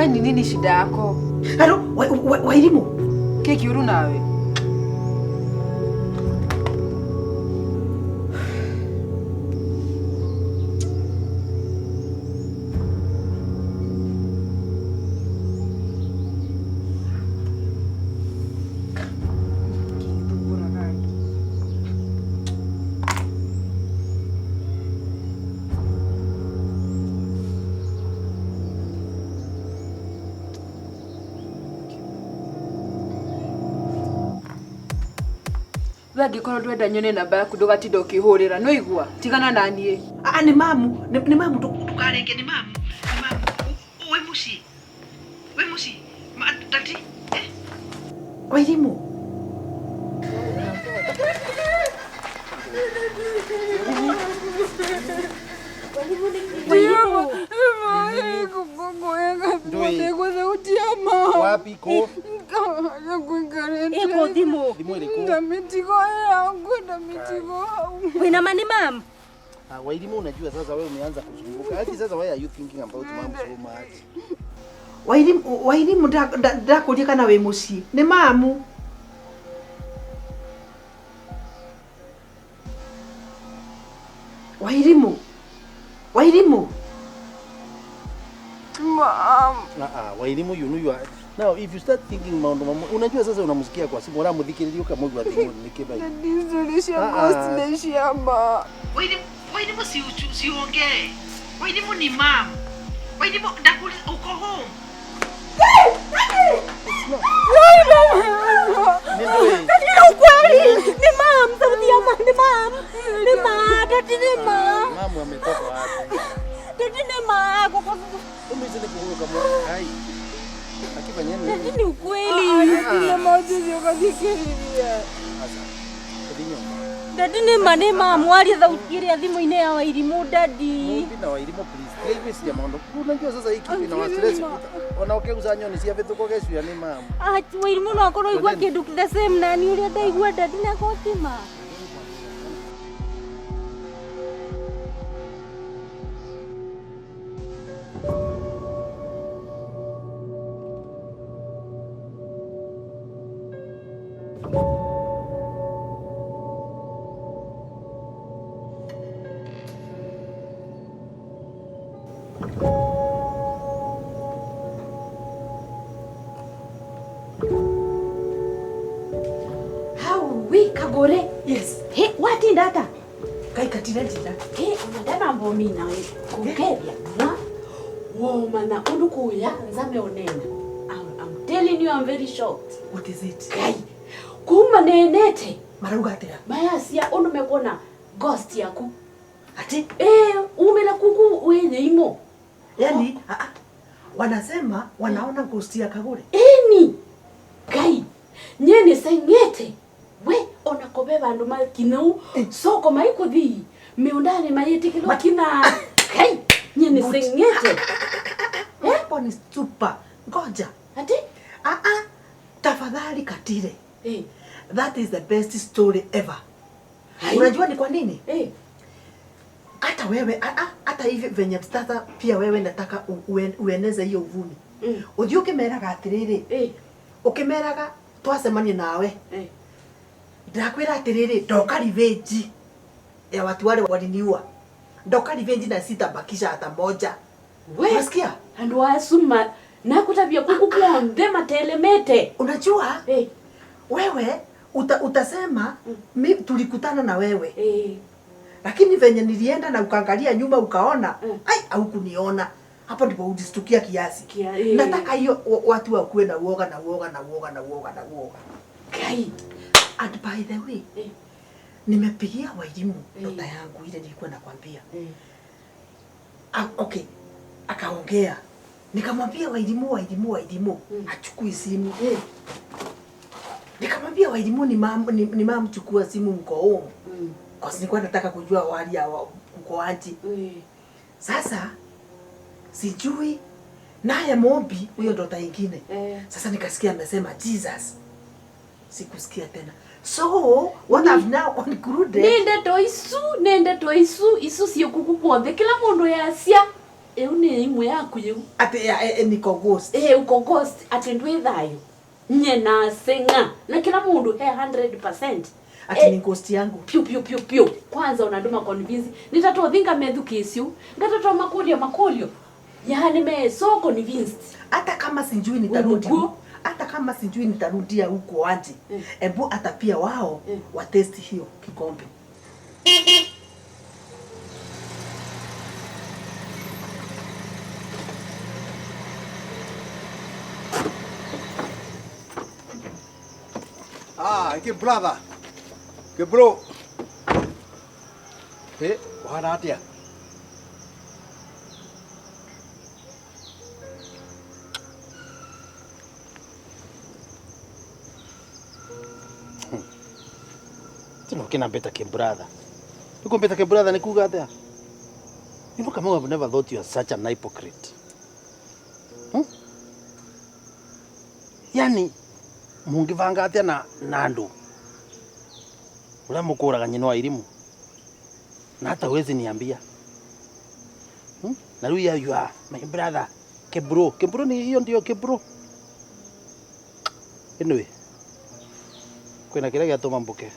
We ni nini shida yako? Halo, Wairimu. Kĩ kĩũru nawe? We angĩkorwo ndwenda nyone namba yaku ndũgatinda ũkĩhũrĩra nĩũigua tigana na niĩ. Ah, nĩ mamu, nĩ mamu ndũkarenge nĩ mamu. Nĩ mamu. Wĩ mũciĩ. Wĩ mũciĩ. Daddy. Eh? Wairimu. Wapi ko? Iko thimu. Thimu ĩrĩkũ? Wĩna ma nĩ mam. Ah, Wairimu unajua sasa wewe umeanza kuzunguka. Hadi sasa why are you thinking about mom so much? Wairimu, Wairimu ndakũria kana wĩ mũciĩ. Nĩ mamu. Wairimu. Wairimu. Mom. Ah, ah, Wairimu you know you are. Now if you start thinking maundu mamwe, unajua sasa unamsikia kwa simu, uramũthikĩrĩria ũkamũigua thimũ nĩ kĩbai. Ah, ah. Wairimu, Wairimu si siongee. Wairimu ni mam. Wairimu ndakuuliza uko home? Nĩ ndũĩ. Ni ukweli. Ni mam, sauti ya ma, ni mam. Ni ma, daddy ni ma. Mamu ametoka wapi? Daddy ni ma. Kumbe hizi ni kuhuruka mwa. Hai. Akifanya nini? Daddy ni ukweli. Sasa. Kudinyo. Daddy ni ma ni mam. Waria sauti ĩrĩa thimũ-inĩ ya Wairimu daddy. Mumbi na Wairimu please. Tigai gwĩciria maũndũ. Unajua sasa hii kitu ina stress. Ona ũkĩguca nyoni cia bĩtũko geciria nĩ mamu. Ah, Wairimu no akorwo aigua kĩndũ the same na niĩ ũrĩa ndaigua daddy na gotima. Hau wi kagore. Yes. He watinda ata? Kai katira njira. He ona ndanambo mina we kukethia mwa woma na undu kuya nzame onena. I'm telling you I'm very shocked. What is it? Kai kuma nenete Marauga atĩa? mayacia undu mekuona ghost yaku. Ati Eh umela kuku wenye imo. yani ah, ah. Wanasema wanaona ghost ya Kagure. Eni Kai nyene sengete we ona kobe bandu makinau soko maikuthi miundani mayitikilwa kina kai nyene sengete Hapo ni super. Ngoja. ati Ah ah. Tafadhali Katire. eh That is the best story ever. Hai. Unajua ni kwa nini? eh Hata wewe ah, ah, hata hivi venye sasa pia wewe nataka ueneze hiyo uvumi. mm. Uthi ukimeraga atiriri, eh ukimeraga twacemania nawe. eh Ndakwira atiriri, ndoka revenge ya watu wale waliniua. Ndoka revenge na sitabakisha hata moja. we Unasikia? andu asuma nakutabia kuku kuonthe matelemete Unajua eh wewe utasema mi tulikutana na wewe eh lakini venye nilienda na ukaangalia nyuma ukaona ai haukuniona. Hapo ndipo ulistukia kiasi. Kia. Nataka hiyo watu wakuwe na uoga na uoga na uoga na uoga na uoga. Kai And by the way, eh nimepigia Wairimu dota yangu ile nilikuwa nakwambia. eh Ah, okay, akaongea nikamwambia Wairimu, Wairimu, Wairimu achukui simu. eh Nikamwambia Wairimu ni mam, ni mam chukua simu mko home. mm. Kwa nilikuwa nataka kujua hali ya mko aje. eh Sasa sijui naye Mombi huyo ndota ingine. eh Sasa nikasikia amesema Jesus. Sikusikia tena. So what I've now concluded nĩ ndeto icu nĩ ndeto icu icu ciĩ kuku kuothe kila mundu yacia Ĩu nĩ imwe yaku yĩu. Ati niko ghost. Eh, uko ghost ati ndwi thayo. Nye na senga. Na kila mundu he 100%. Ati ni ghost yangu. Piu piu piu piu. Kwanza unanduma convince. Nitatoa thinga methukisiu. Ngatatoa makulio makulio. Yaani me so convinced. Hata kama sijui nitarudi. Hata kama sijui nitarudia huko aje. Ebu hata pia wao wa test hiyo kikombe. Ah, ke brother. Ke bro. Eh, wana atia. Tino kina beta ke brother. Uko beta ke brother ni kuga atia. You know, Kamau, I've never thought you are such an hypocrite. Yani mungivanga atia na andu uria mukuraga nyina wa irimu na hata huwezi niambia. Na riu you are my brother kebro. Kebro ni hiyo ndio kebro. Anyway, kwina kiria giatuma mbuke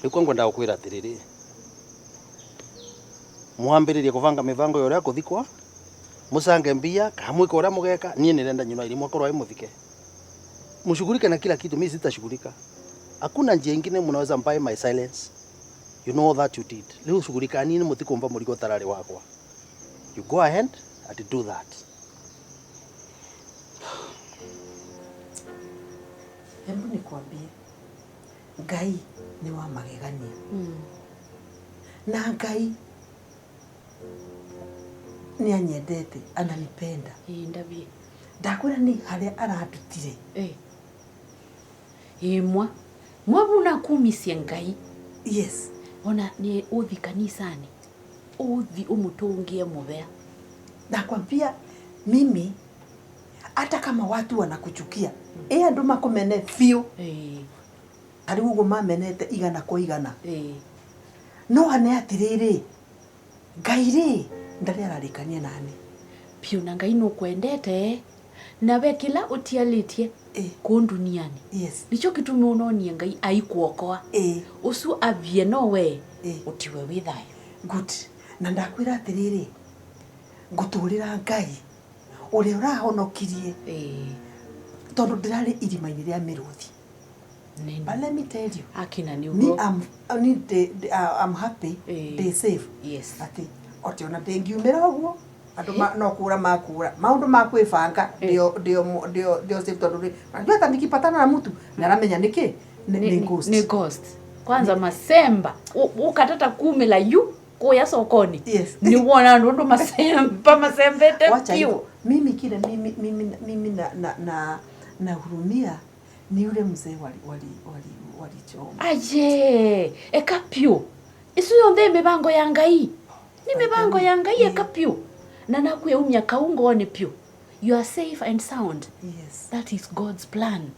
riu kwa ngwenda gukwira atiriri, mwambiririe kubanga mibango ya uria kuthikwa, mucange mbia kana mwike uria mugeka. Nie nirenda nyina wa irimu akorwo ai muthike. Mshughulike na kila kitu, mimi sitashughulika. Hakuna njia ingine mnaweza mbae my silence. You know that you did. Leo shughulika nini mutikumva murigo tarari wakwa. You go ahead and do that. Hebu nikwambie, Ngai ni wa magegania. Na Ngai ni anyendete, ananipenda. Ndabie. Ndakwira ni haria arandutire. Imwa mwabuna kumisia Ngai. Yes. Ona ni uthi kanisani. Uthi umutungie mubea. Nakwambia mimi hata kama watu wanakuchukia, andu makumene biũ. Ari uguo mamenete igana kwa igana. No ane atiriri, Ngai ri ndari ararikania nani. Piu na Ngai nukwendete nawe kila utialitie kuu duniani. Yes. Nicho gitumi unonie Ngai aikuokoa. Usu avie nowe utiwe wi thayo. Good. Na ndakwira atiriri, nguturira Ngai uria urahonokirie. Tondu ndirari irima-ini ria miruthi. But let me tell you, akina ni me I'm happy, they safe. Yes. Ati oti ona ndingiumira uguo andu no kura makura maundu ma kwibanga ndio ndio ndio ndio safe tondu ri najua hata nikipatana na mtu naramenya niki ni ghost. Ni ghost. Kwanza masemba ukatata kumila yu kuya sokoni. Yes. Ni wona andu ndo masemba masembete piu. Mimi kile mimi mimi mimi na na na na hurumia ni yule mzee wali wali wali walichoma. Aye, eka piu. Isu yonthe mibango ya Ngai. Ni mibango ya Ngai eka piu. Na nakwiumia kaungoni piu. You are safe and sound. Yes. That is God's plan.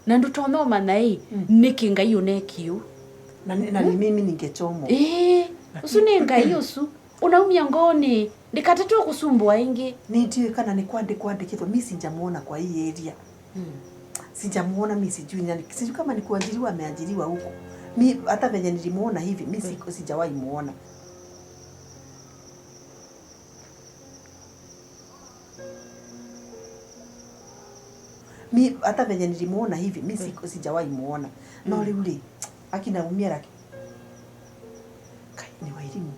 Na ndutothoma nai niki Ngai unekiu. Na na mimi ningechomwa. Usu ni Ngai usu unaumia ngoni ndikatetwo kusumbua ingi. Ni ndiwe kana ni kwandikwa andikithwo mi sinjamuona kwa hii area. Sijamuona mi sijui nani. Sijui kama ni kuajiriwa ameajiriwa huko. Mi hata venye nilimuona hivi mi sijawahi muona. Mi hata venye nilimuona hivi mi sijawahi muona. No riu ri akinaumia laki. Kai ni Wairimu.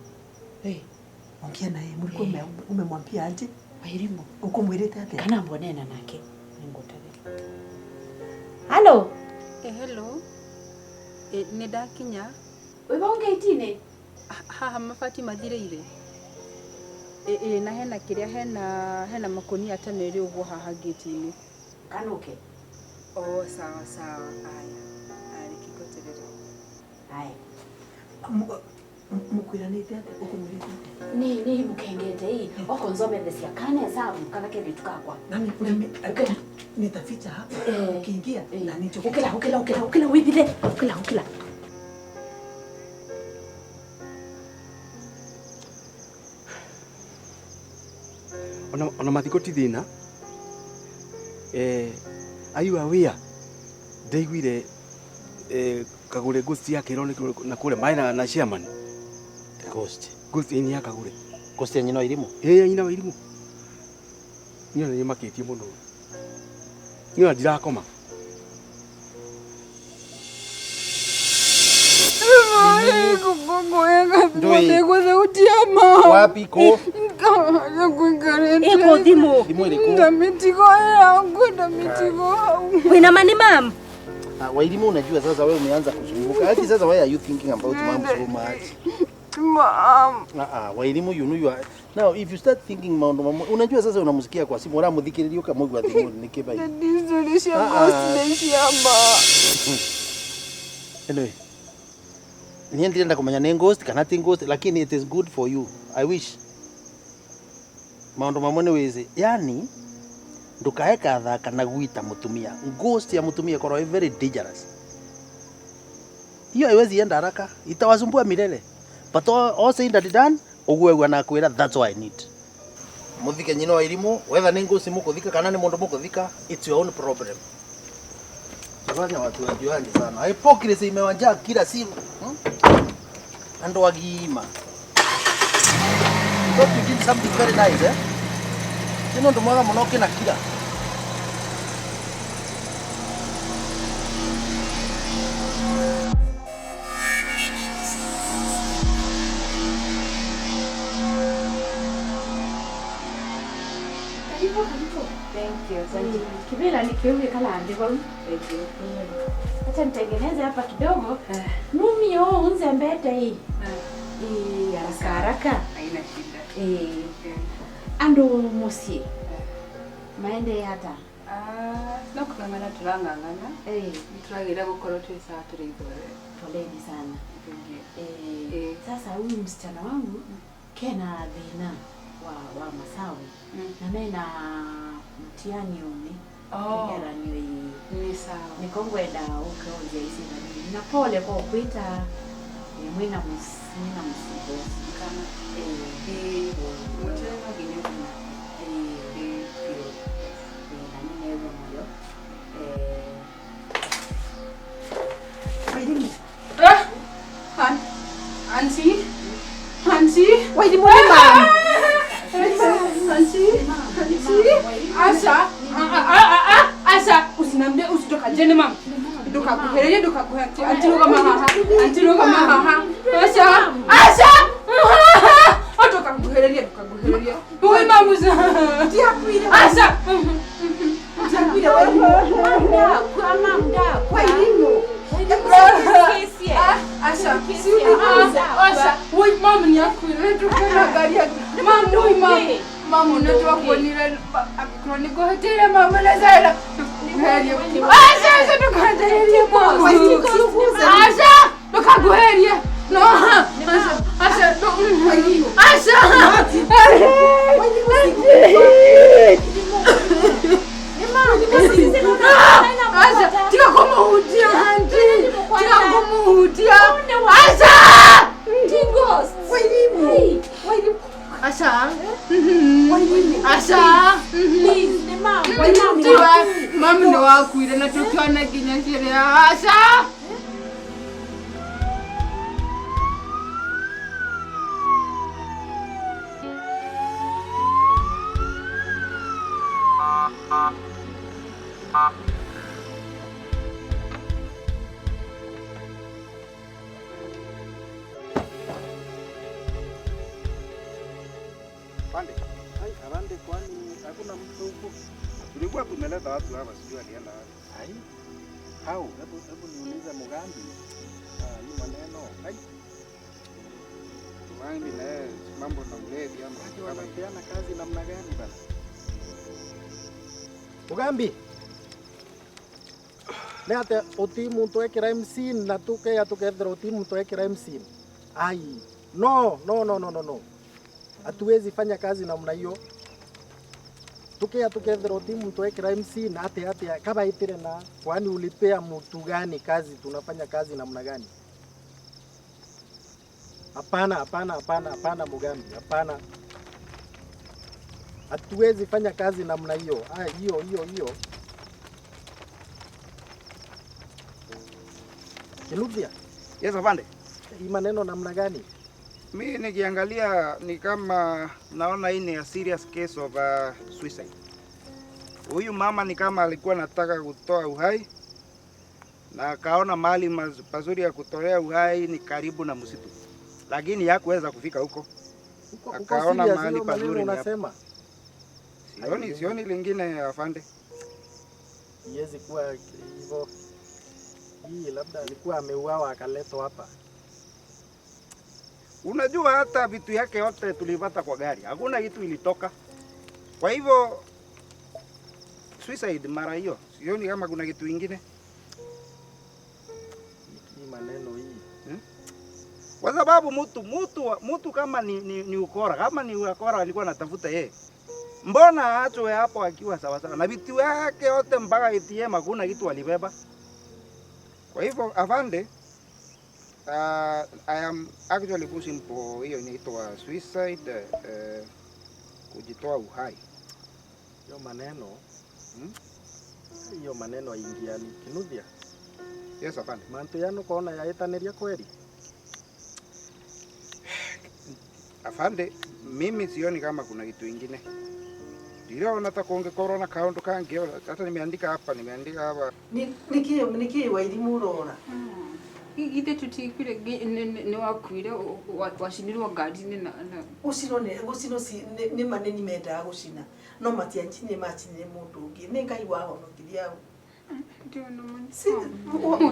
Ongea naye mlikuwa umemwambia aje? Wairimu. Uko mwirite atia? Kana mbonena nake. Ningutave. Hello. Hello. Ni ndakinya. We bonge itine. Haha mabati mathireire. Na hena kiria hena makunia ta meri uguo haha gate-ini. Kanuke. Oh, sawa sawa. Aya. Aya nikikoterere. Aya. Mukwiranite ate ukumwirite ate? Ni mukengete hii okonzomethecia kana hesabu kana kindu kakwa. Nami nitaficha hapa. Ukiingia na nicho. Ukila ukila ukila ukila withile ukila ukila. Ona mathiko ti thina. Are you aware? Ndaiguire Kagure ghost yake na kure maina na chairman. Ghost. Ghost ini ya Kagure. Ghost ya nyina wa Irimu? Eh, ya nyina wa Irimu. Niyo nĩ makĩtie mũno. Niyo ndirakoma. Wapi ko? Eko thimu. Thimu ĩrĩkũ? Ndamitigo yangu, ndamitigo. Wina mani mam? Wairimu, unajua sasa wewe umeanza kuzunguka. Hadi sasa why are you thinking about mom so much? Mom. Wairimu, you know you are. Now if you start thinking maundu mamwe, unajua sasa unamsikia kwa simu uramuthikiriria ukamwigua thimu nikiba. Anyway. Niĩ ndirenda kumenya nĩ ghost kana ti ghost, lakini it is good for you. I wish. Maundu mamwe nĩ wĩzi. Yani ndukae kathaka na gwita mutumia. Ghost ya mutumia korwo very dangerous. Hiyo haiwezi enda haraka, itawasumbua milele. But all saying that done, uguo na kwira that's what I need. Muthike nyina wa Irimu, whether nĩ ghost mukuthika kana nĩ mundu mukuthika, it's your own problem. Tufanya watu wajuani sana. Hypocrisy imewajaa kila siku. Andu agima. You thought you did something very nice, eh? Sino ndo mwaga muno kina kila. Karibu, karibu. Thank you. Asante. Kibila ni kiume kala andiko. Thank you. Acha nitengeneze hapa kidogo. Numi yo unze mbete hii. Haraka haraka. Haina shida. Andu musie. Maende hata. No kung'ang'ana turang'ang'ana. Turagira gukorwo twi sawa turi ithuothe. Poleni sana. Sasa huyu msichana wangu kena thina wa Masawi. Na mena mtihani umi. Ni sawa. Nikongwenda ukaonja isi na nini. Na pole kwa kuita mwina msibo kama mutena nginya kuna na nini ewe moyo. Wairimu. Auntie? Auntie? Wairimu ni mam. Auntie? Auntie? Asha? Asha, usiniambie usitoka jeni mam. Ndukakuhereje ndukakuhe. Auntie roga mahaha. Auntie roga mahaha. Asha! Asha! Ndukakuhereje ndukakuhereje. Wewe mamu. Ndiakwire. Asha! Ndiakwire Wairimu. Mamda, Wairimu. Asha, Asha, woi mama ni akwire tukana mama woi mama. Mama unatoa kuonira akroniko hotela mama na zala. Asha, asha tukaendelee mama. Asha, tukaguheria. No. Asha, asha, asha. Asha, tika kumuhutia auntie. Tika kumuhutia. Asha! Ghost. Wairimu. Wairimu. Asha. Wairimu. Asha. Please, ni mama. Mama ni wakwire na tukiona kinya sheria. Asha. Pande. Ai, abande kwani hakuna mtu huku. Tulikuwa tumeleta watu hapa sijui alienda wapi. Ai. Hau, hebu niulize Mugambi. Hii maneno. Ai. Mugambi na yeye mambo na ulevi ama wanapeana kazi namna gani bana? Mugambi. Neate oti muntu e crime scene na tuke ya tukethera oti muntu e crime scene. Ai. No, no, no, no, no, no. Hatuwezi fanya kazi namna hiyo. Tukia tukethero timu mtu crime scene ate ate kaba itire na kwani ulipea mtu gani kazi? Tunafanya kazi namna gani? Hapana, hapana, hapana, hapana Mugambi, hapana. Hatuwezi fanya kazi namna hiyo. Ah, hiyo hiyo hiyo. Kiluthia. Yes, afande. Hii maneno namna gani? Mi nikiangalia ni kama naona hii ni a serious case of suicide. Huyu mama ni kama alikuwa anataka kutoa uhai na akaona mahali pazuri ya kutolea uhai ni karibu na msitu, lakini hakuweza kufika huko. Akaona mahali pazuri ni hapa. Sioni lingine afande. Iwezi kuwa hivyo. Hii labda alikuwa ameuawa akaletwa hapa. Unajua hata vitu yake yote tulipata kwa gari. Hakuna kitu ilitoka. Kwa hivyo suicide mara hiyo. Sioni kama kuna kitu kingine. Hii maneno hii. Kwa sababu mtu kama ni ukora, kama ni ukora alikuwa anatafuta yeye. Mbona aachwe hapo akiwa sawa sawa? Na vitu yake yote mpaka ATM hakuna kitu alibeba. Kwa hivyo afande, I am actually pushing for hiyo inaitwa suicide, kujitoa uhai. Hiyo maneno, hiyo maneno ingiani Kinuthia. Yes afande. Mantu yanu kona yaitaniria kweli. Afande, mimi sioni kama kuna kitu kingine. Ndio nataka kuongea na kaundu kangi, hata nimeandika hapa, Niki Wairimu urora. Githe tutikwire ni wakuire wacinirwo ngari-inĩ na gucinwo nĩ gucinwo nĩ ma nĩ mendaga gucina no matianjinie macinire mũndũ ũngĩ nĩ Ngai wahonokirie hau.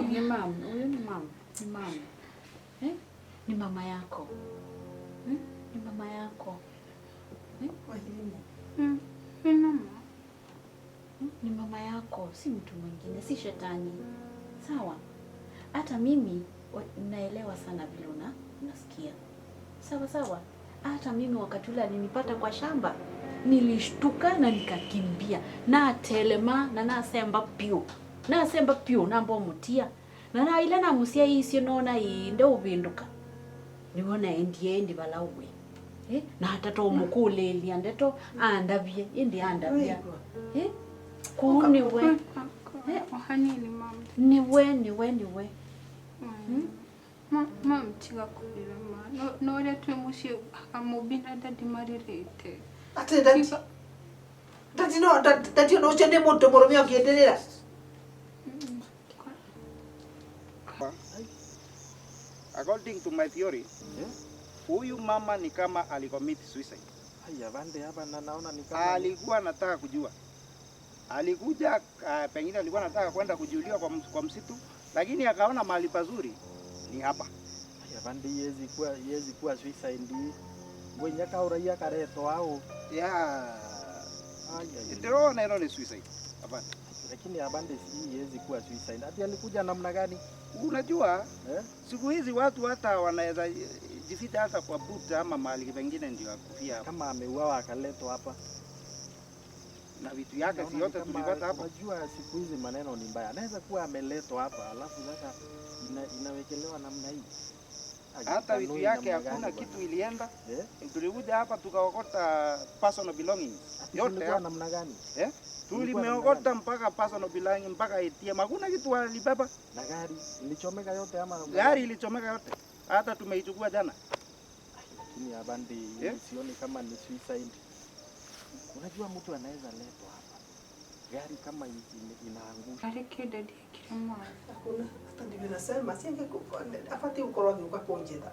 Ni mama, huyu ni mama, ni mama. Eh? Ni mama yako. Ni mama yako. Wairimu. Ni mama. Ni mama yako, si mtu mwingine, si shetani. Sawa? Hata mimi naelewa sana vile unasikia. Sawa sawa. Hata mimi wakati ule alinipata kwa shamba, nilishtuka na nikakimbia. Na telema na nasemba pio. Nasemba pio nambo mutia. Na na ile na musia hii sio naona hii ndio ubinduka. Niona endie balawe. Eh? Na hata to mukuleli andeto andavye, indi andavya. Eh? Kuniwe. Hanini mama. Niwe. Mama tiga kubira ma. No ria twe mucie amubina dadi maririte. Ate dadi. Dadi no dadi no ucio ni mundu murume ungienderera. According to my theory, huyu mama ni kama alicommit suicide. Haya bande hapa na naona ni kama alikuwa anataka kujua. Alikuja pengine alikuwa anataka kwenda kujiulia kwa msitu, lakini akaona mahali pazuri ni hapa. Haya bande yezi kuwa suicide. Mwenye kauraia kareto au. Yeah. Ndio naona ni suicide. Hapana. Lakini abande si yezi kuwa suicide. Ati alikuja namna gani? Unajua siku hizi watu hata wanaweza jificha hata kwa boot ama mahali pengine ndio akufia hapa. Kama ameuawa akaletwa hapa. Na vitu yake si yote tulipata hapo. Unajua siku hizi maneno ni mbaya. Anaweza kuwa ameletwa hapa alafu sasa inawekelewa namna hii. Hata vitu yake hakuna kitu ilienda. Tulikuja hapa tukaokota personal belongings. Yote hapa namna gani? Tulimeokota mpaka personal belongings mpaka ATM. Hakuna kitu walibeba. Na gari ilichomeka yote ama gari ilichomeka yote. Hata tumeichukua jana. Lakini abandi sioni kama ni suicide. Unajua mtu anaweza letwa hapa. Gari kama inaangusha. Areke dadi kirema. Hakuna hata ndivyo nasema singe afati ukorwa giuka kunjetha.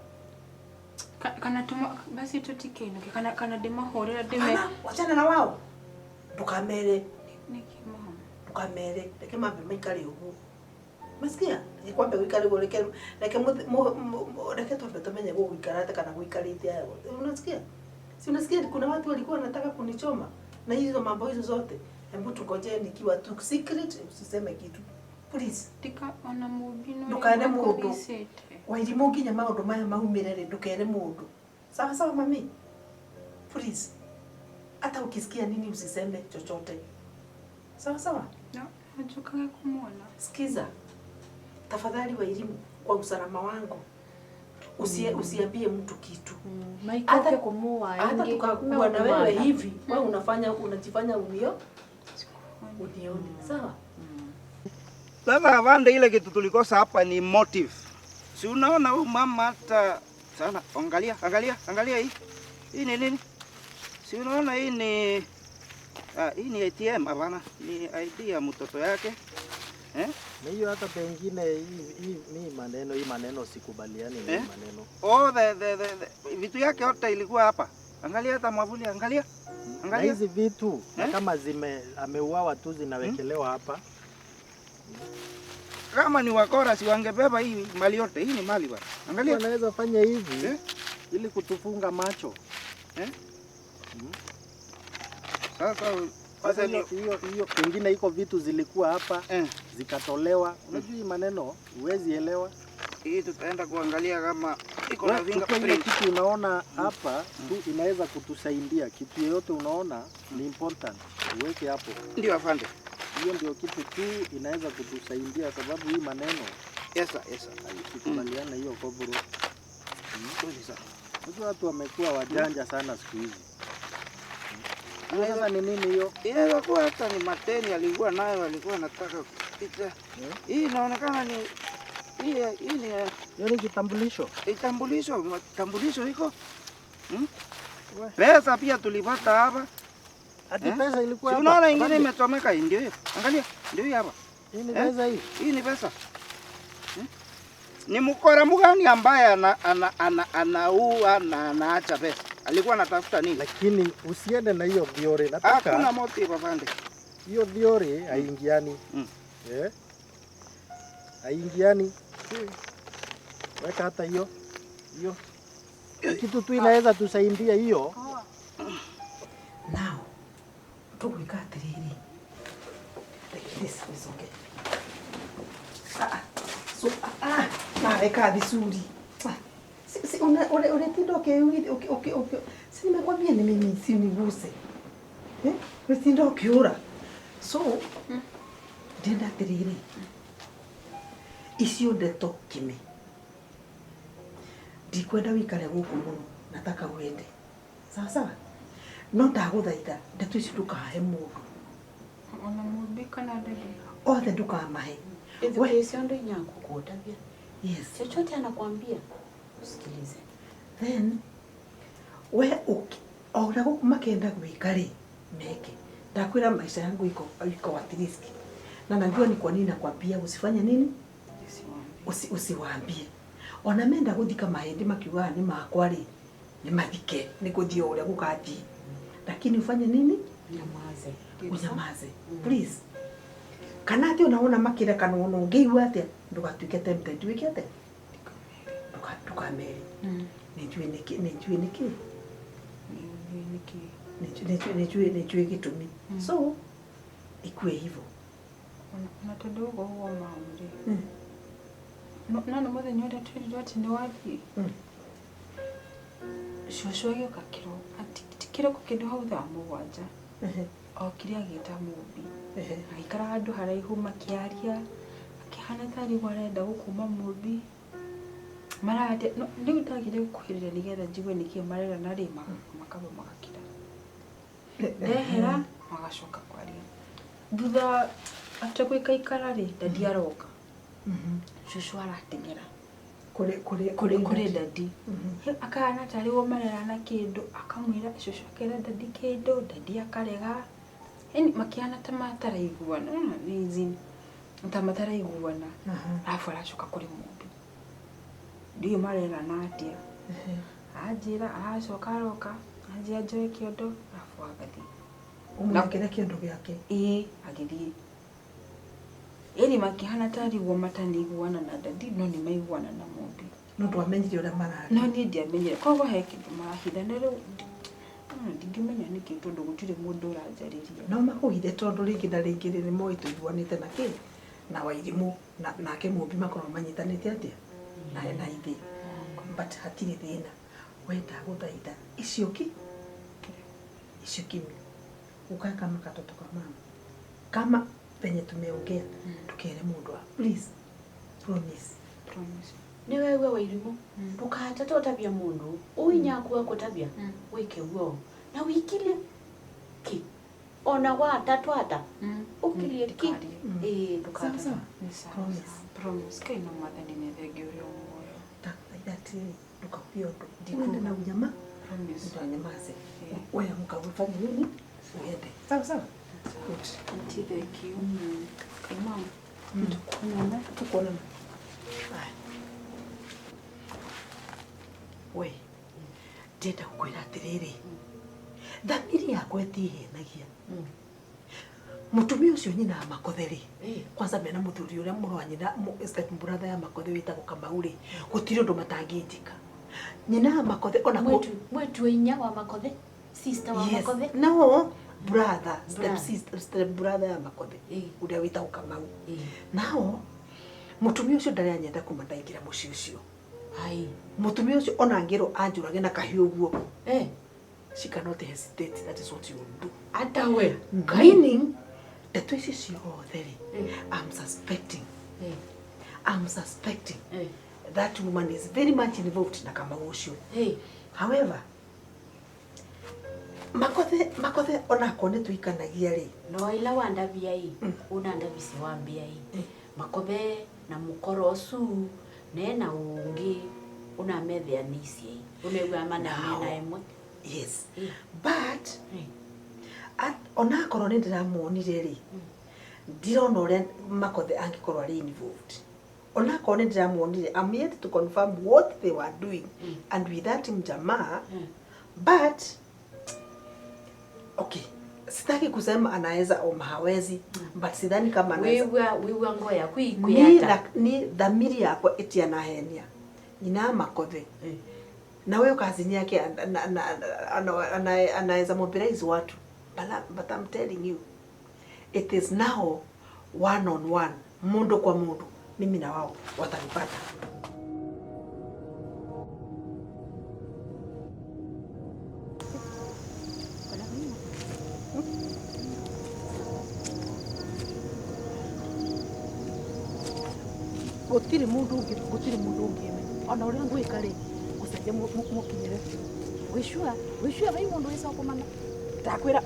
Kana tuma basi tutike kana kana dema horera deme. Wachana na wao. Ndukamere. Niki mama. Ndukamere. Reke mambe maikare uguo. Masikia? Reke kwambe guikare uguo reke reke reke twambe tumenye guguikara kana guikarite ayo. Unasikia? Si unasikia kuna watu walikuwa wanataka kunichoma na hizo mambo hizo zote. Hebu tungojee nikiwa tu secret usiseme kitu. Please. Tika ona Mumbi no Ndukere mundu. Wairimu nginya maundu maya maumire ri ndukere mundu. Sawa sawa mami. Please. Hata ukisikia nini usiseme chochote. Sawa sawa? No, najukaga kumuona. Sikiza. Tafadhali Wairimu, kwa usalama wangu. Usiambie mtu kitu. Hata kumua hata tukakuwa na wewe hivi, wewe unafanya unajifanya unioni. Sawa? Sasa avande ile kitu tulikosa hapa ni motive. Si unaona huyu mama hata sana, angalia, angalia, angalia hii. Hii ni nini? Si unaona hii ni hii ni ATM hapana, ni ID ya mtoto yake. Eh? Na hiyo hata pengine hii maneno, hii maneno sikubaliani na maneno. Oh, the vitu yake yote ilikuwa hapa. Angalia hata mwavuli, angalia. Angalia hizi vitu kama zime ameuawa tu zinawekelewa hapa. Kama ni wakora si wangebeba hii mali yote. Hii ni mali bwana. Angalia. Wanaweza fanya hivi ili kutufunga macho. Sasa hiyo pengine iko vitu zilikuwa hapa zikatolewa. Unajua hii maneno huwezi elewa. Hii tutaenda kuangalia kama iko na fingerprint. Kitu unaona hapa tu inaweza kutusaidia. Kitu yoyote unaona ni important uweke hapo. Ndio afande. Hiyo ndio kitu tu inaweza kutusaidia sababu hii maneno. Yes sir, yes sir. Tukubaliana hiyo kobro. Unajua watu wamekuwa wajanja sana siku hizi. Sasa ni nini hiyo? Inaweza kuwa hata ni mateni alikuwa nayo, alikuwa anataka kupita. Hii inaonekana ni hii ni hiyo ni kitambulisho. Kitambulisho iko. Pesa pia tulipata hapa. Hadi pesa ilikuwa hapa. Unaona ingine imechomeka hii ndio hiyo. Angalia, ndio hii hapa. Hii ni pesa hii. Hii ni pesa. Ni mkora mgani ambaye anaua na anaacha pesa? Alikuwa anatafuta nini? Lakini usiende na hiyo theory. Nataka hakuna motive afande. Hiyo theory haingiani. Haingiani. Weka hata hiyo. Hiyo. Kitu tu inaweza tusaidia hiyo. Now, tugwika atiriri. Like this is okay. So naweka vizuri. Si unatinda okay. Si nimekwambia ni mimi si uniguse. Unatinda ukiura. So ndenda atiriri. Icio ndeto kimi. Ndikwenda wikare guku muno, nataka uende. Sawa sawa? No ndaguthaitha ndeto icio ndukahe mundu. Ona Mumbi kana daddy. Othe ndukamahe. Wewe ndio nyangu kuotabia. Yes. Chochote anakuambia usikilize. Then we ora guku makenda gwika ri meke. Ndakwira maisha yangu iko at risk. Na najua ni kwa nini nakwambia usifanye nini? Usiwaambie. Ona menda guthika mahindi makiugaga ni makwa ri ni mathike ni guthie uria gukathie. Lakini ufanye nini? Unyamaze. Unyamaze. Please. Kana ati unaona makira kana uno ungeigua atia ndugatuike tempted wike atia ndukamere. Nijue niki nijue gitumi. So ikue hivyo. Na tondu uguo uguo mauri. No no muthenya uria twerirwo ati ni wathie. Cucu agĩũka kĩroko ti kĩroko kĩndũ hau thaa 7. Okire agĩta Mumbi. Agĩikara handũ haraihu makĩaria akĩhana tarĩ guo arenda gũkũma Mumbi. Mararia no rĩu ndagire gũkuhĩrĩria nĩgetha njigue nĩkĩĩ marerana rĩ makaba magakira. Ndehera magacoka kwaria. Thutha after gũikaikara rĩ dadi aroka. Cucu arateng'era kũrĩ dadi. Akahana tarĩ guo marerana kĩndũ akamwĩra cucu akera dadi kĩndũ dadi akarega. Yaani makĩhana ta mataraiguana hizi ta mataraiguana. Alafu aracoka kũrĩ Mumbi. Ndiũĩ marerana atĩa. Anjĩra aracoka aroka anjĩra njoe kĩondo alafu agathiĩ. Ũmũnengere kĩondo gĩake? Ĩĩ agĩthiĩ. Yaani makĩhana tarĩ guo matanaiguana na dadi no nĩ maiguana na Mumbi. No ndwamenyire ũrĩa mararia? No niĩ ndiamenyire. Koguo he kĩndũ marahitha na rĩu ndingĩmenya nĩkĩ tondũ gũtirĩ mũndũ ũranjarĩria. No makũhithe tondũ rĩngĩ na rĩngĩ nĩ moĩ tũiguanĩte na kĩ Na Wairimũ nake Mũmbi makorwo manyitanĩte atĩa na ithe, but hatirĩ thĩna. We ndagũthaitha icio ki icio kimi ukae kama katoto ka mama kama penye tumeongea tukere mundu wa please promise. Promise. Ni wewe Wairimu ndukatata utabia mundu uinyakuwa kutabia wike uo na wikile ki ona watatu ata ukilie ki ndukatata. Sawa. Promise. Promise kai no mwathani nĩ thengi ũrĩa muoyo. Ndagũthaitha atĩrĩrĩ ndũkauge ũndũ ndikwenda na unyama. Promise. Ndanyamaze. Wewe amka ufanye nini uende. Sawa sawa. Good. Auntie, thank you. Kai mama. Tukuonana. Tukuonana. Haya. We ndĩrenda gũkwĩra atĩrĩrĩ thamiri yakwa ĩtihenagia. Mũtumia ũcio nyina wa Makothe rĩ, kwanza mena mũthuri ũrĩa mũrũ wa nyina step brother ya Makothe wĩtagwo Kamau rĩ, gũtirĩ ũndũ matangĩnjĩka. Nyina wa Makothe ona mwetu wa inya wa Makothe, sister wa Makothe. No, brother, step sister, step brother ya Makothe ũrĩa wĩtagwo Kamau. Nao mũtumia ũcio ndarĩ anyenda kuma ndaingĩra mũciĩ ũcio. Ai. Mũtumia ũcio ona angĩrwo anjũrage na kahiũ ũguo. She cannot hesitate. That is what you will do. Ata we. Meaning, ndeto ici ciothe rĩ, I'm suspecting. I'm suspecting that woman is very much involved na Kamau ũcio. However, Makothe onakorwo nĩ tũikanagia rĩ. No ila wandavia ii, unandavisi wambia ii. Makothe na mukoro ũcu nena ungi unamethea nisi ii. Unegwa mana mena emwe. Yes. But onakorwo nĩ ndĩramuonire rĩ, ndirona ũrĩa Makothe angĩkorwo arĩ involved. Onakorwo nĩ ndĩramuonire, I'm yet to confirm what they were doing and with that mjamaa. But okay, sitaki kusema anaweza au hawezi, but sidhani kama anaweza. Wewe ngoya kuikuyata. Ni dhamiri yakwa itianahenia. Nyina Makothe. Na wewe kazini yake anaweza mobilize watu. But I'm telling you, it is now one on one, mundu kwa mundu. Mimi na wao watanipata. Gutiri mundu ungi, gutiri mundu ungi. Ona uria ngwika ri, gucenjia mukinyire. Wishua vai mundu wisa kumana. Ndakwira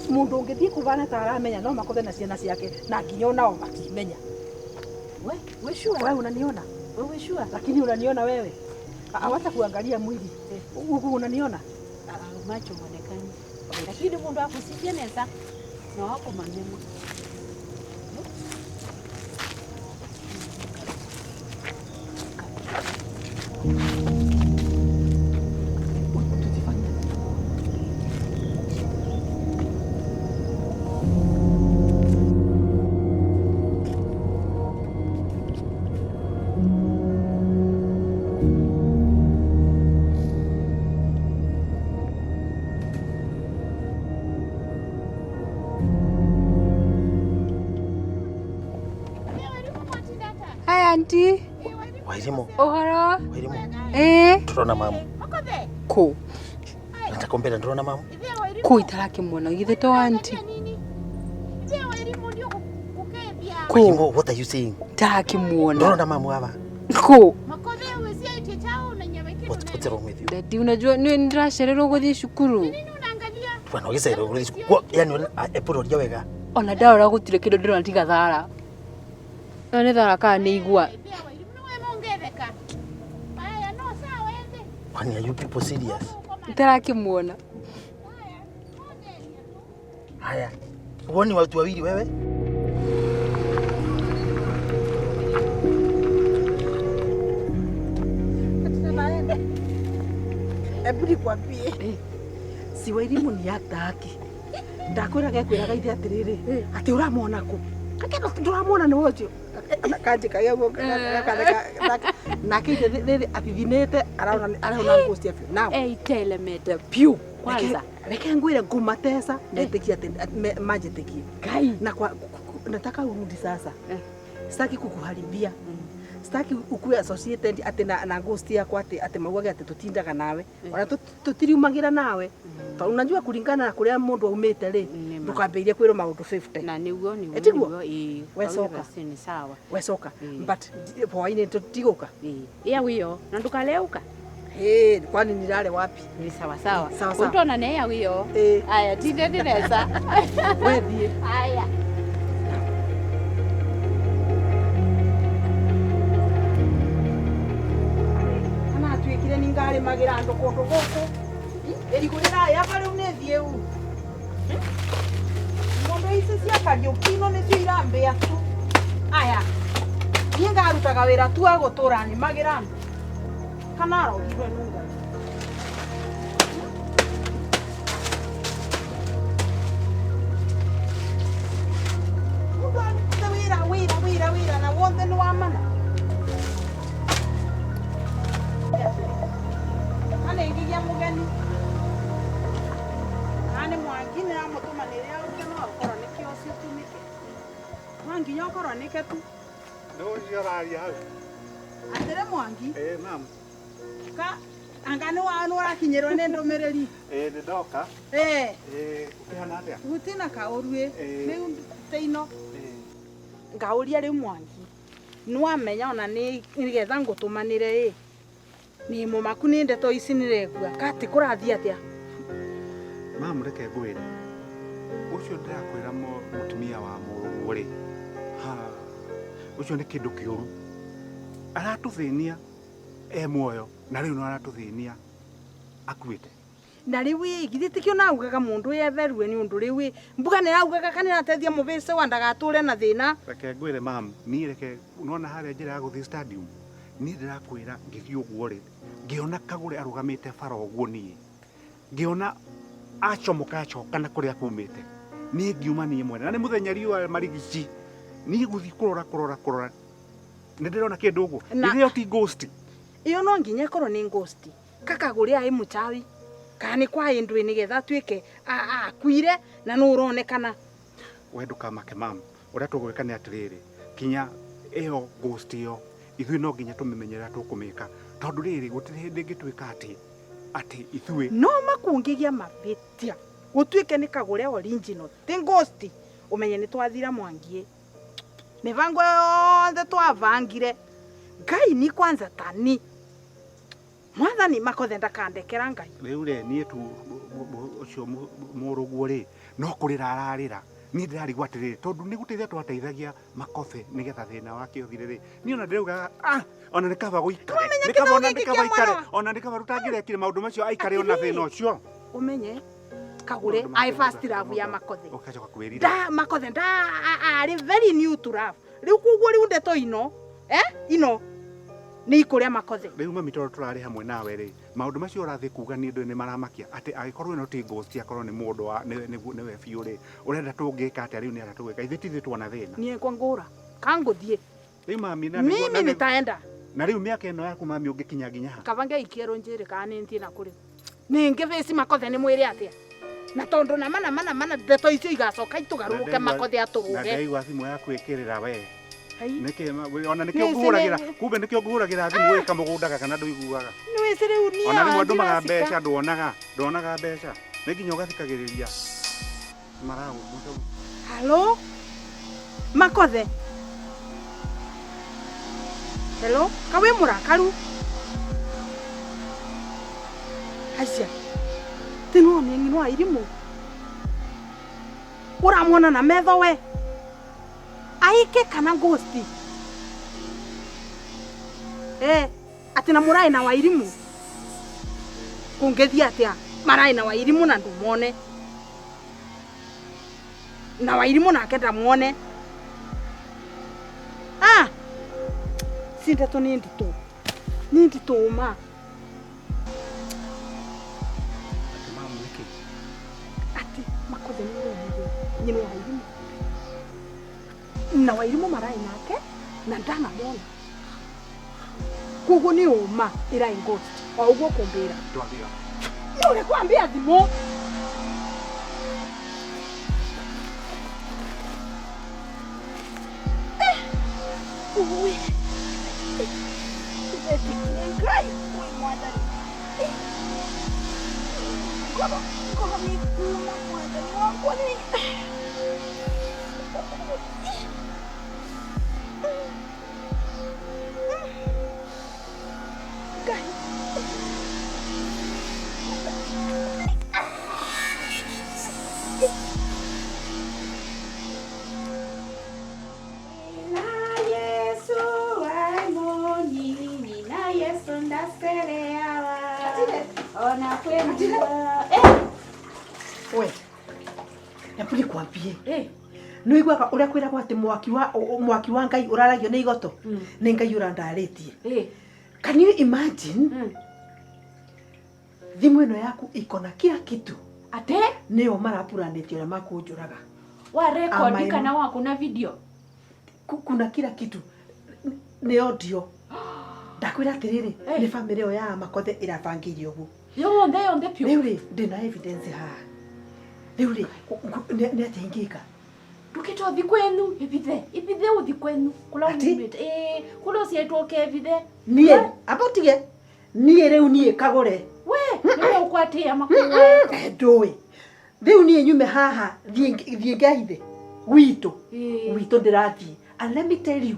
mundu ungi kubana ta aramenya no Makothe na ciana ciake na nginya onao matimenya. We, wishua. Wewe unaniona? Wewe wishua. Lakini unaniona wewe? Hawata kuangalia mwili. Huku unaniona? Macho muonekani. Lakini mundu akusifia nesa na wako manema. Auntie. Wairimu. Ohoro. Wairimu. Turona mamu. Ku. Natakombera ndurona mamu. Ku itarakimwona githe to auntie. Wairimu, what are you saying? Ndarakimuona. Ndurona mamu aba. Ku. What's wrong with you? Daddy, unajua ni ndiracererwo guthii cukuru. Bwana ugicererwo guthii cukuru. Yani epuroria wega. Ona ndarora gutire kindu ndirona tiga thara. No nĩ thara kana nĩ igua. Kwani are you people serious? Nitarakimuona. Haya. Huoni watu wawili wewe? Hebu nikwambie. Si Wairimu ni ataki. Ndakwira gekwiraga ithe atiriri ati uramwona ku. Kakeno nduramuona ni ũcio. Kanjika gĩguo nake ithe rĩrĩ athithinĩte arona nguo cia biũ. Now itelemete piu kwanza. Reke ngwire ngumatesa ndetikia ati manjitikie. Ngai. Na kwa nataka urudi sasa. Sitaki kukuharibia. Sitaki ukue associated ati na ghost yakwa ati ati maugage ati tutindaga nawe. Ona tutiriumagira nawe. Tondũ unajua kulingana na kuria mundu aumite ri ndukambĩrĩrie kwĩrwo maũndũ 50. Na nĩguo nĩguo. Ĩtiguo? Nĩguo, ĩĩ. We coka. Basi ni sawa. We coka. But hwaĩ-inĩ tũtigũka. Iya wiyo na ndukaleuka. Ĩĩ, kwani nilale wapi? Ni sawa sawa. Sawa sawa. Utona ne ya wiyo. Ĩĩ. Aya tinde ndinesa. We thiĩ. Aya. Kana atuĩkire nĩ ngarĩmagĩra andũ kũndũ gũkũ. Ĩrigũ rĩraya rĩu nĩ thiĩu. Ng'ombe ici cia Kariũki ino nĩcio irambĩa tu. Aya. Niĩ ngarutaga wĩra tu wa gũtũra nĩmagĩra andũ. Kana arogirwe nĩ Ngai. Mũndũ arutĩte wĩra wĩra wĩra wĩra na wothe nĩ wa mana. Kana ĩngĩgĩa mũgeni. Kana nĩ Mwangi nĩ amũtũmanĩre oke no akorwo nĩkĩo ũcio tumĩke. No nginya okorwo nĩke tu. Nĩ ũcio ũraria hau. Atĩrĩ Mwangi. Ĩĩ ma'am. Ka anga nĩ wa nĩ ũrakinyĩrwo nĩ ndũmĩrĩri. Ĩĩ nĩ ndoka. Ĩĩ. Ĩĩ ũkĩhana atĩa? Gũtirĩ kaũru ĩ. Ĩĩ. Rĩu teino. Ngaũria rĩu Mwangi. Nĩwamenya ona nĩ nĩgetha ngũtũmanĩre ĩ. Nĩ mũmaku nĩ ndeto ici nĩregua. Katĩ kũrathiĩ atĩa? Ma'am reke ngwĩre. Ũcio ndĩrakwĩra mũtumia wa mũrũguo rĩ. Ha. Ũcio nĩ kĩndũ kĩũru. Aratũthĩnia e muoyo na rĩu no aratũthĩnia akuĩte. Na rĩu ĩ githĩ tikĩo naugaga mũndũ yetherue nĩ ũndũ rĩu ĩ mbuga nĩ raugaga kana ĩrateithia mũbĩce wa ndagatũre na thĩna. Reke ngwĩre ma'am, niĩ reke nona harĩa njĩra ya gũthiĩ stadium. Niĩ ndĩrakwĩra ngĩthiĩ ũguo rĩ, ngĩona Kagũre arũgamĩte bara ũguo niĩ. Ngĩona acomoka acoka na kũrĩa kumĩte. Niĩ ngiuma niĩ mwene. Na nĩ mũthenya riũa marigici. Niĩ gũthiĩ kũrora kũrora kũrora. Nĩ ndĩrona kĩndũ ũguo. Ĩrĩa ti ghost. Iyo no nginya ĩkorwo nĩ ghost. Kakagũre aĩ mũchawi. Kana nĩ kwa ĩndũ nĩgetha atuĩke akuire na nũ ũronekana. We ndũkamake ma'am. Ũrĩa tũgwĩka nĩ atĩrĩrĩ. Kinya ĩyo ghost ĩyo ithuĩ no nginya tũmĩmenyerera tũkũmĩka. Tondũ rĩrĩ gũtirĩ hĩndĩ ĩngĩtuĩka atĩ atĩ ithuĩ no makũngĩgĩa mabĩtia. Gũtuĩke nĩ Kagũre original ti ghost. Ũmenye nĩ twathira Mwangi. Mĩbango yothe twabangire. Ngai ni kwanza tani. Mwathani makothe ndakandekera Ngai. Rĩu rĩ niĩ tu ũcio mũrũguo rĩ no kũrĩra ararĩra. Niĩ ndĩrarigwo atĩrĩrĩ tondũ nĩ gũteithia twateithagia Makothe nĩgetha thĩna wake ũthire rĩ. Niĩ ona ndĩraugaga ah ona nĩ kaba gũikare. Nĩ kaba ona nĩ kaba aikare. Ona nĩ kaba rũtangĩrekire maũndũ macio aikare ona thĩna ũcio. Ũmenye Kagũre ai first love ya Makothe. Ũgacoka kwĩrira. Da Makothe nda arĩ very new to love. Rĩu koguo rĩu ndeto ino ino nĩ ikũrĩa Makothe. Rĩu mami tondũ tũrarĩ hamwe nawe rĩ maũndũ macio ũrathiĩ kuga niĩ ndũĩ nĩ maramakia atĩ angĩkorwo ĩno ti ghost akorwo nĩ mũndũ wa nĩwe biũ rĩ ũrenda tũngĩka atĩa rĩu nĩ atĩa tũgwĩka ithuĩ ti ithuĩ tuona thĩna. Niĩ kwa ngũra kangũthiĩ. Rĩu mami na mimi nitaenda. Na rĩu mĩaka ĩno yaku mami ũngĩkinya nginya ha? Kaba ngeikie rũnjĩrĩ kana nĩ nthiĩ na kũrĩ. Ningĩ bĩci Makothe nĩ mwĩre atĩa? Na tondũ na mana mana mana ndeto icio igacoka itũgarũrũke Makothe atũrũge. Na ndaigua thimũ yaku ĩkĩrĩra we. Nĩkĩ ona nĩkĩo ngũhũragĩra kumbe nĩkĩo ngũhũragĩra thimũ wĩka mũgũndaga kana ndũiguaga. Nĩ wĩci rĩu niĩ ona rĩmwe ndũmaga mbeca nduonaga mbeca nĩ nginya ũgathikagĩrĩria maragũguca. Hello Makothe. Hello ka wĩ mũrakaru? Acia tinwo nĩ ng'ino wa irimũ. Ũramuona na metho we. Aike kana ghost. Ati na mũraĩ na Wairimu. Kũngĩthiĩ atĩa? Maraĩ na Wairimu na ndũmone. Na Wairimu nake ndamuone. Ah! Si ndeto nĩ nditũ. Nĩ nditũ ma. Ati mamu nĩkĩ? Ati Makothe nĩ wonire nyina wa Wairimu. Na Wairimu maraĩ nake na ndanamona. Koguo nĩ ũma ĩraĩ ghost. O ũguo kũmbĩra. Twambia. Nĩ ũrĩ thimũ. Ui. Ndetikirie Ngai ui mwathani. Ngoro ngoro nĩ kuma mwathani wakwa nĩ. Ngai. Na Yesu ai munini na Yesu ndacelewa ona kwendwa We. Hebu nikwambie. Nĩ ũiguaga ũrĩa kwĩragwo atĩ mwaki wa mwaki wa Ngai ũraragio nĩ igoto? Nĩ Ngai ũrandarĩtie. Can you imagine? Thimũ ĩno yaku iko na kila kitu. Ate? Nĩo marapuranĩtie ũrĩa makũnjũraga. Wa record Ama kana wa kuna video? Kuna kila kitu. Nĩ audio. Ndakwĩra atĩrĩrĩ, nĩ bamĩrĩ ĩyo ya Makothe ĩrabangĩire ũguo. Yonthe yonthe piũ. Rĩu rĩ, ndĩna evidence haha. Rĩu rĩ, nĩ atĩa ingĩka? Ndukite uthi kwenu ivithe ivithe uthi kwenu kula umite eh kula ucietwo kevithe. Niĩ, amba ũtige. Niĩ rĩu niĩ kagũre. We niwe ukwatia makuwe. Ndũĩ. Rĩu niĩ nyume haha thiĩ thiĩ ngehithe gwitũ. Gwitũ ndĩrathiĩ. And let me tell you.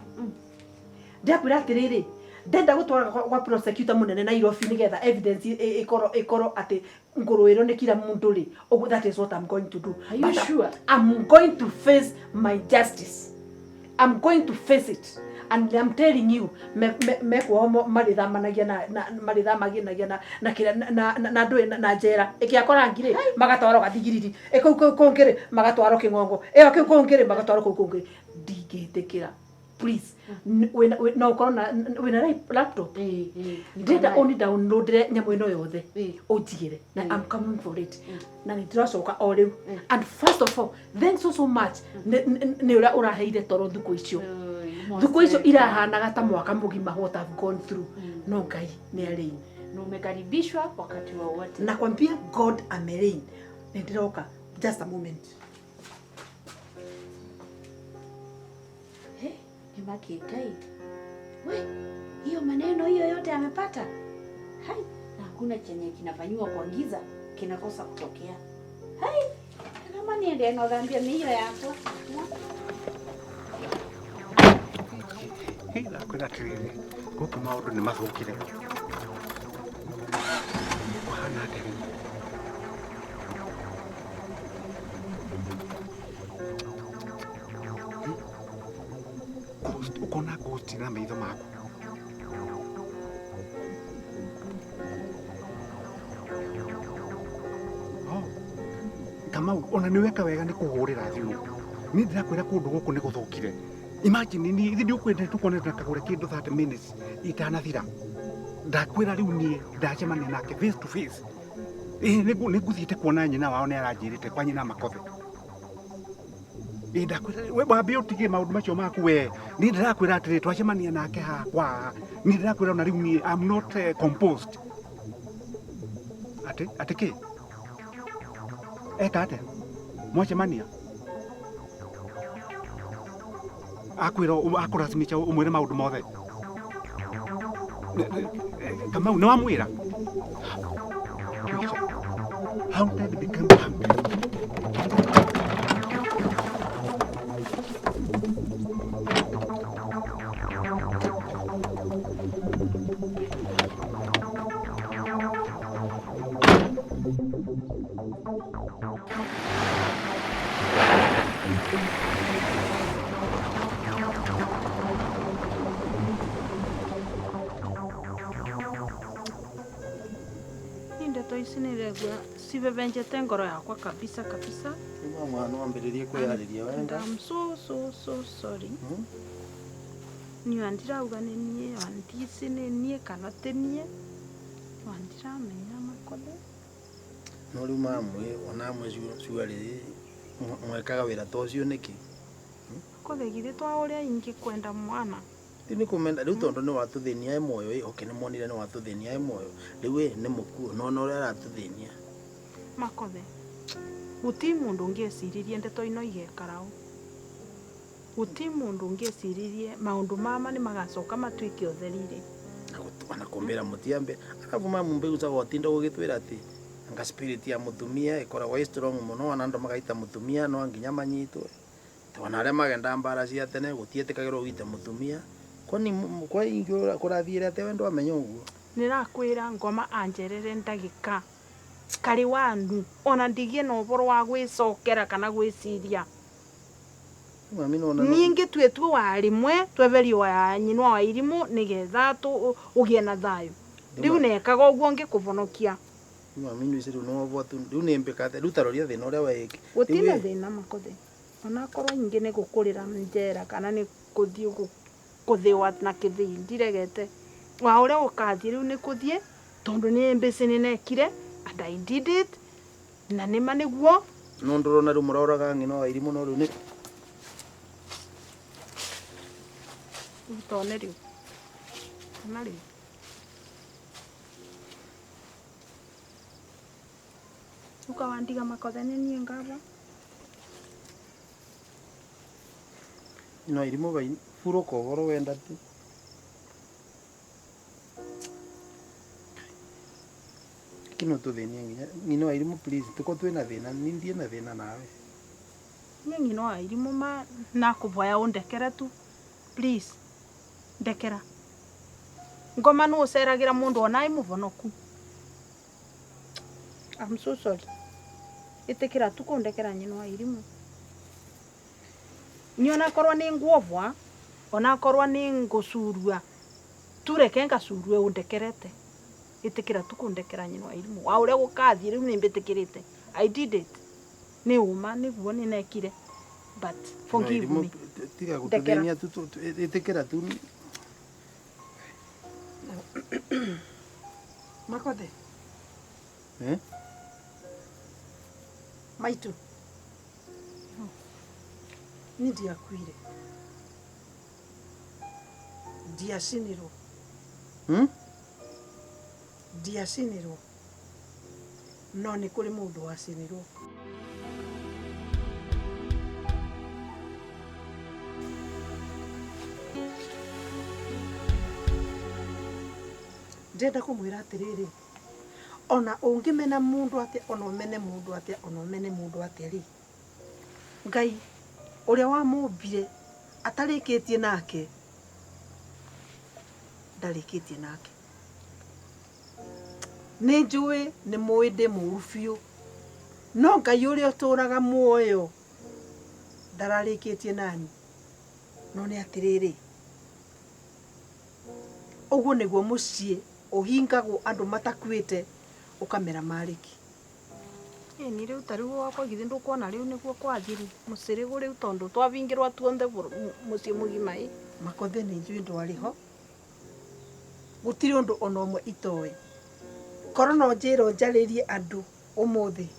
Ndĩrakwĩra atĩrĩrĩ, ndenda gũtwara gwa prosecutor mũnene Nairobi nĩgetha evidence ĩkorwo ĩkorwo atĩ ngũrũĩrwo nĩ kila mũndũ rĩ. Ũguo that is what I'm going to do. Are you But sure? I'm going to face my justice. I'm going to face it. And I'm telling you, mekwao marĩthamanagia na marĩthamaginagia na kĩrĩa na ndũĩ na njera ĩkĩakora ngirĩ magatwarwo gathigiriri ĩkũu kũu kũngĩ rĩ magatwarwo kĩng'ong'o ĩyo kĩu kũngĩ rĩ magatwarwo kũu kũngĩ ndingĩtĩkĩra. Please, no ũkorwo na wĩna laptop, ndĩrenda ũni downloadre nyamũ ĩno yothe ũnjigĩre na I'm coming for it na nĩ ndĩracoka o rĩu. And first of all, thanks so so much nĩ ũrĩa ũraheire toro thukũ icio. Thukũ icio irahanaga ta mwaka mũgima what I've gone through, no Ngai nĩ arĩin. Na umekaribishwa wakati wowote. Nakwambia God amerein. Nĩ ndĩroka, just a moment. Nĩmakĩtai. We, hiyo maneno hiyo yote amepata. Hai, na hakuna chenye kinafanyiwa kwa giza kinakosa kutokea. Hai, kama niende nothambia mĩio yakwa. Ndakwĩra atĩrĩrĩ, gũkũ maũndũ nĩ mathũkire. Kũhana atĩa rĩu? Ghost, ũkona ghost na maitho maku. Oh, Kamau, ona nĩ weka wega nĩ kũhũrĩra thimũ. Niĩ ndĩrakwĩra kũndũ gũkũ nĩ gũthũkire. Imagine niĩ ithe ndiũkwendete tũkonete na kagũre kĩndũ 30 minutes itanathira. Ndakwĩra rĩu niĩ ndacemania nake face to face. Ĩĩ nĩ ngũthiĩte kuona nyina wao nĩ aranjĩrĩte kwa nyina Makothe. Ĩĩ ndakwĩra we wambe ũtige maũndũ macio maku we. Niĩ ndĩrakwĩra atĩrĩ twacemania nake haha kwa. Niĩ ndĩrakwĩra ona rĩu niĩ I'm not composed. Atĩ atĩ kĩ? Eka atĩa? Mwacemania? Akwĩra akũracimica ũmwĩre maũndũ mothe. Kamau nĩ wamwĩra? Haunted became haunted. Niĩ ndeto ici nĩ ndĩraigua cibebenjete ngoro yakwa kabisa kabisa. Nĩguo mwana wambĩrĩrie kwĩyarĩria And wega. I'm so so so sorry. Niĩ ona ndirauga nĩ niĩ, ona ndiĩci nĩ niĩ kana ti niĩ, ona ndiramenya Makothe. No rĩu mamwe ona amwe cuarĩ mwekaga wĩra ta ũcio nĩkĩ? Makothe githĩ twa ũrĩa ingĩkwenda mwana. Ti nĩ kũmenda rĩu tondũ nĩ watũthĩnia e muoyo ĩ, okay nĩ monire nĩ watũthĩnia e muoyo. Rĩu ĩ nĩ mũkuũ no ona ũrĩa aratũthĩnia. Makothe, gũtirĩ mũndũ ũngĩeciririe ndeto ino igekara ũũ. Guti mundu ngeciririe maundu mama ni magacoka matuike utherire. Na kumbira mutiambe arabu mamu mbegu gwatinda gugitwira ati anga spirit ya mutumia ikoragwo strong muno na andu magaita mutumia no nginya manyitwe twana aria magenda mbara cia tene gutietikagirwo gwita mutumia kwani kwa ingi kurathire ate wendo amenya uguo nirakwira ngoma anjerere ndagika kari wanu ona ndigie na uboro wa gwicokera kana gwiciria ningi twetwo warimwe tweverio wa nyinwa wa irimu nigetha tu ugie na thayo riu nekaga uguo ngikuvonokia mami ndu no bwatu riu nimbikate riu taroria thina uria wiki gutina thina makothe onakorwo nyingi ni gukurira njera kana ni kuthie kuthiwa na kithii ndiregete wa uria ukathie riu ni kuthie tondu ni mbici ni nekire and I did it na nima niguo no ndurona riu murauraga ng'ino wa irimu no riu ni tone riu ona riu ukawandiga makothe ni nie ngaba no irimu bai furo koboro wenda tu kino tuthinie nginya ng'ino wa irimu please tuko twina thina ni ndie na thina nawe ni ng'ino wa irimu ma nakuvoya undekere tu please ndekera ngoma nu uceragira mundu ona ai muvonoku. I'm so sorry. Itikira tu kundekera nyino wa irimu ni onakorwo ni nguovwa onakorwo ni ngucurua tureke ngacurue undekerete itikira tu kundekera nyino wa irimu wa uria gukathie riu ni mbitikirite I did it ni uma niguo ni nekire but forgive me tiga gututhenia tu itikira tu makothe maitu ni ndiakuire ndiacinirwo ndiacinirwo no ni kuri mundu wacinirwo. Ndĩrenda kũmwĩra atĩrĩrĩ ona ũngĩmena mũndũ atĩa ona ũmene mũndũ atĩa ona ũmene mũndũ atĩa rĩ Ngai ũrĩa wamũmbire atarĩkĩtie nake ndarĩkĩtie nake. Nĩ njũĩ nĩ mũĩ ndĩ mũũru biũ no Ngai ũrĩa ũtũũraga muoyo ndararĩkĩtie nani no nĩ atĩrĩrĩ ũguo nĩguo mũciĩ ũhingagwo andũ matakuĩte ukamera mariki. Ni riu ta riu wakwa githi ndukuona riu niguo kwathiri mucirigu riu tondu twavingirwa tuonthe mucii mugima i makothe ni njui ndwari ho gutiri undu ona umwe itoe korwo no njiro njaririe andu umuthi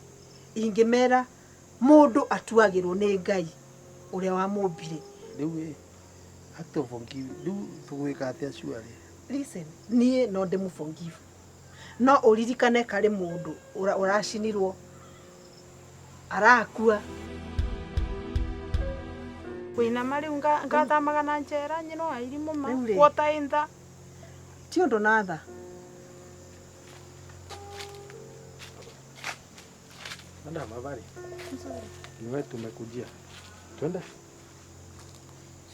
ingimera mundu atuagirwo ni Ngai uria wamumbire. Riu i act of forgive riu tugwika atia surely. Listen, nie no ndimu forgive no uririkane kari mundu uracinirwo arakua wina mari ngathamaga na njera nyino airimu ma kwota intha ti undu na tha. Madam, habari? Ni tumekujia. Twende.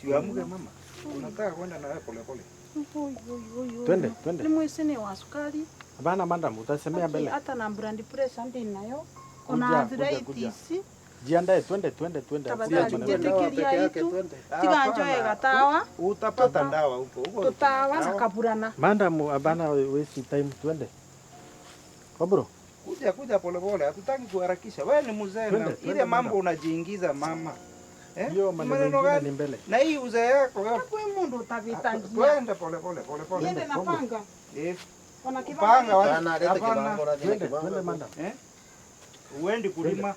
Siamke mama. Unataka kwenda na wewe pole pole. Twende, twende. Ni mwesene wa sukari. Hapana madam, utasemea mbele. Hata na brand pressure ndi nayo. Ona arthritis. Jiandae, twende twende twende. Tiga njoe gatawa. Utapata ndawa huko. Huko. Tutawa na kaburana. Madam, hapana waste time, twende. Kobro. Kuja kuja pole pole, hatutaki kuharakisha. Wewe ni mzee na ile mambo unajiingiza mama. Hiyo maneno mengine ni mbele. Na hii uzee yako wewe. Kwa mundu utavitangia. Twende pole pole pole pole. Niende na panga. Eh. Wana kibanga. Panga leta kibango la twende madam. Eh? Uendi kulima.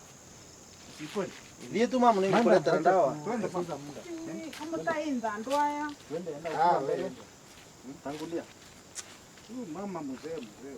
Sikweli. Ndiye tu mama ni kuleta ndawa. Twende kwanza muda. Kama taenda ndoaya. Twende enda. Ah, wewe. Tangulia. Huyu mama mzee mzee.